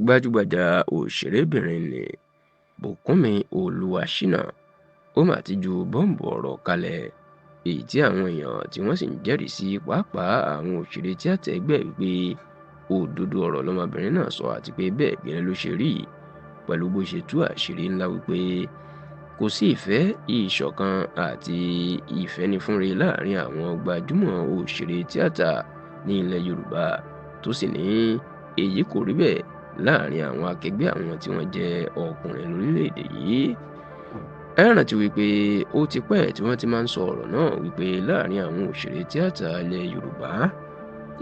Gbajúgbajà òṣèrébìnrin nni Bùkúnmi Olúwaṣínà ó mà ti ju bọ́ǹbù ọ̀rọ̀ kalẹ̀, èyí tí àwọn èèyàn tí wọ́n sì ń jẹ́rìí sí, pàápàá àwọn òṣèré tíátà ẹgbẹ́ ẹ̀, wípé òdodo ọ̀rọ̀ lọmọbìnrin náà sọ àti pé bẹ́ẹ̀ gẹ́lẹ́ ló ṣe rí, pẹ̀lú bó ṣe tú àṣírí ńlá wípé kò sí ìfẹ́, ìṣọ̀kan àti ìfẹ́nifúnre láàrin àwọn gbajúmọ̀ òṣèré tíátà ní ilẹ̀ Yorùbá, tó sì ní èyí kò rí bẹ́ẹ̀ láàrin àwọn akẹgbẹ́ àwọn tí wọ́n jẹ́ ọkùnrin lórílẹ̀-èdè yìí. Ẹ rántí wípé ó ti pẹ́ tí wọ́n ti máa ń sọ ọ̀rọ̀ náà wípé láàrin àwọn òṣèré tíátà ilẹ̀ Yorùbá,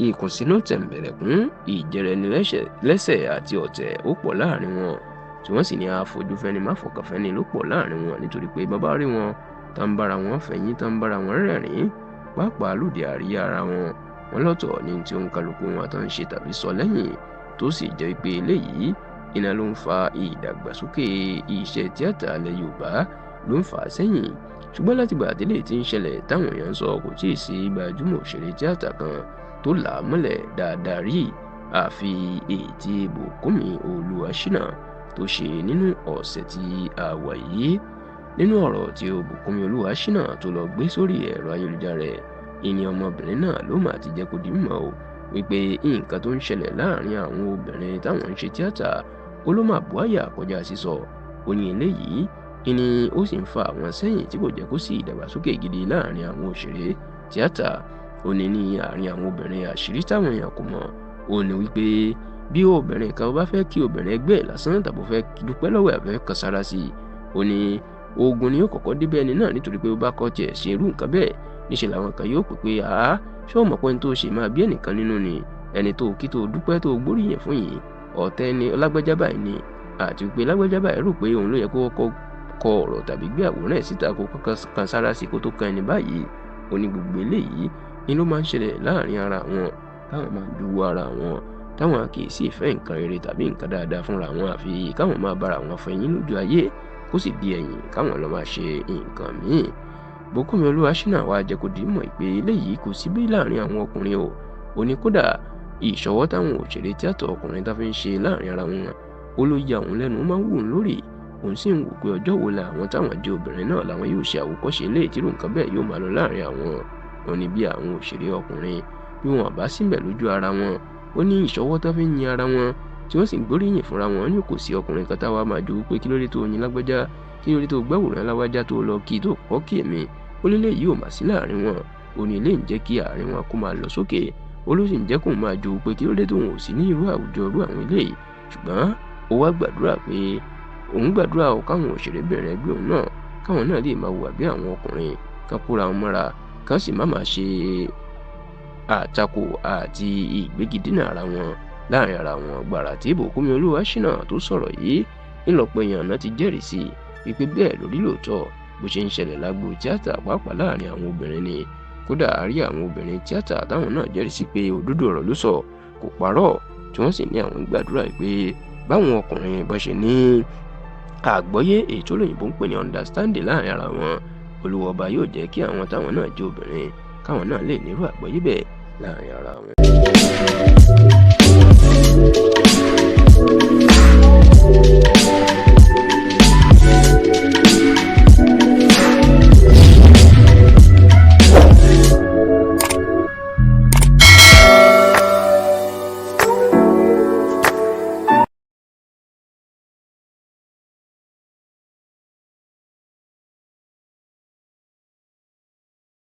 ìkùnsínú tẹ̀m̀bẹ̀lẹ̀kún, ìjẹra-ẹni-lẹ́sẹ̀ àti ọ̀tẹ̀ ó pọ̀ láàrin wọn, tí wọ́n sì ní àfojúfẹ́ni máfọkànfẹ́ni ló pọ̀ láàrin wọn, nítorí pé bọ́n bá rí wọn tá ń bára wọn fẹ̀yín, tá ń bára wọn rẹ́rìn-ín, pàápàá lóde àríyá ara wọn, wọn lọ́tọ̀ ní tí òǹkálukú wọn tó ń ṣe tàbí sọ lẹ́yìn, tó sì jẹ́ pé eléyìí iná ló ń fa ìdàgbàsókè iṣẹ́ tíátà ilẹ̀ Yorùbá, ló ń fà á sẹ́yìn. Ṣùgbọ́n látìgbà tẹ́lẹ̀ tí ń ṣẹlẹ̀ táwọn èèyàn ń sọ, kò tíì sí gbajúmọ̀ òṣèré tíátà kan tó là á mọ́lẹ̀ dáadáa rí, àfi èyí tí Bùkúnmi Olúwaṣínà tó ṣe nínú ọ̀sẹ̀ tí a wà yìí. Nínú ọ̀rọ̀ tí Bùkúnmi Olúwaṣínà tó lọ gbé sórí ẹ̀rọ ayélujára rẹ̀, ìní ọmọbìnrin náà ló mà ti jẹ́ kó di mímọ̀ o wípé nǹkan tó ń ṣẹlẹ̀ láàrin àwọn obìnrin táwọn ń ṣe tíátà ó ló mà bú àyà kọjá sísọ. Ó ní eléyìí ìní ó sì ń fa àwọn sẹ́yìn tí kò jẹ́ kó sí ìdàgbàsókè gidi láàrin àwọn òṣèré tíátà. Ó ní ní àárín àwọn obìnrin, àṣírí táwọn èèyàn kò mọ̀ ó ní wípé bí obìnrin kan bá fẹ́ kí obìnrin ẹgbẹ́ ẹ̀ lásán tàbí ó fẹ́ dúpẹ́ lọ́wọ́ ẹ̀, fẹ́ kan sára sí i, ó ní ogun ni yóò kọ́kọ́ débẹ̀ ẹni náà, nítorí pé ó bá kọ́ tiẹ̀ ṣe irú nǹkan bẹ́ẹ̀, níṣẹ́ làwọn kan yóò pè pé àá, ṣé o mọ̀ pé ẹni tó ṣe máa bí ẹnìkan nínú ni, ẹni tó kí tó dúpẹ́ tó gbóríyìn fún yìí, ọ̀tẹ̀ ni lágbájá báyìí ni, àti pé lágbájá báyìí rò pé òun ló yẹ kó kọ́kọ́ kọ ọ̀rọ̀ tàbí gbé àwòrán ẹ̀ síta kó kan sára sí kó tó kan ẹni báyìí. Ó ní gbogbo eléyìí ni ló máa ń ṣẹlẹ̀ láàrin ara wọn, táwọn máa ń jowú ara wọn, táwọn kì í sì fẹ́ nǹkan rere tàbí nǹkan dáadáa fúnra wọn, àfi káwọn máa bára wọn fẹyín lójú ayé kó sì di ẹ̀yìn káwọn lọ máa ṣe nǹkan míì. Bùkúnmi Olúwaṣínà wá jẹ́ kó di mọ̀ pé eléyìí kò sí bí láàrin àwọn ọkùnrin o. Ó ní kódà ìṣọwọ́ táwọn òṣèré tíátà ọkùnrin tá fi ń ṣe láàrin ara wọn, ó ló ya òun lẹ́nu, ó máa ń wù ú lórí, òun sì ń wò pé ọjọ́ wo la àwọn táwọn jẹ́ obìnrin náà làwọn yóò ṣe àwòkọ́ṣe eléyìí tí irú nǹkan bẹ́ẹ̀ yóò máa lọ láàrin àwọn. Ó ní bí àwọn òṣèré ọkùnrin bí wọn bá síbẹ̀ lójú ara wọn, ó ní ìṣọwọ́ tó fi ń yin ara wọn tí wọ́n sì ń gbóríyìn fúnra wọn, ní kò sí ọkùnrin kan táwa máa jowú pé kí ló dé tó yin lágbájá, kí ló dé tó gbẹ́wòrán lágbájá tó lọ kí tó kọ́ kí èmi. Ó léléyìí ò mà sí láàrin wọn. Ó ní eléyìí ń jẹ́ kí àárín wọn kó máa lọ sókè, ó ló sì ń jẹ́ kóun máa jowú pé kí ló dé tóun ò sí ní irú àwùjọ irú àwọn eléyìí. Ṣùgbọ́n ó wá gbàdúrà pé òun gbàdúrà ó káwọn òṣèrébìnrin ẹgbẹ́ òun náà káwọn náà lè máa hùwà bí àwọn ọkùnrin, kán kóra wọn mọ́ra, kán sì má máa ṣe àtakò àti ìgbégidínà ara wọn láàrin ara wọn. Gbàrà tí Bùkúnmi Olúwaṣínà tó sọ̀rọ̀ yìí, ńlọpọ̀ èèyàn náà ti jẹ́rìí sí i wípé bẹ́ẹ̀ lórí lóòótọ́ bó ṣe ń ṣẹlẹ̀ lágbo tíátà pàápàá láàrin àwọn obìnrin ni. Kódà a rí àwọn obìnrin tíátà táwọn náà jẹ́rìí sí pé òdodo ọ̀rọ̀ ló sọ, kò parọ́, tí wọ́n sì ní àwọn gbàdúrà pé báwọn ọkùnrin bó ṣe ní àgbọ́yé èyí tó lóyìnbó ń pè ní understanding láàrin ara wọn, Olúwa ọba yóò jẹ́ kí àwọn táwọn náà jẹ́ obìnrin káwọn náà lè nírú àgbọ́yé bẹ́ẹ̀ láàrin ara wọn.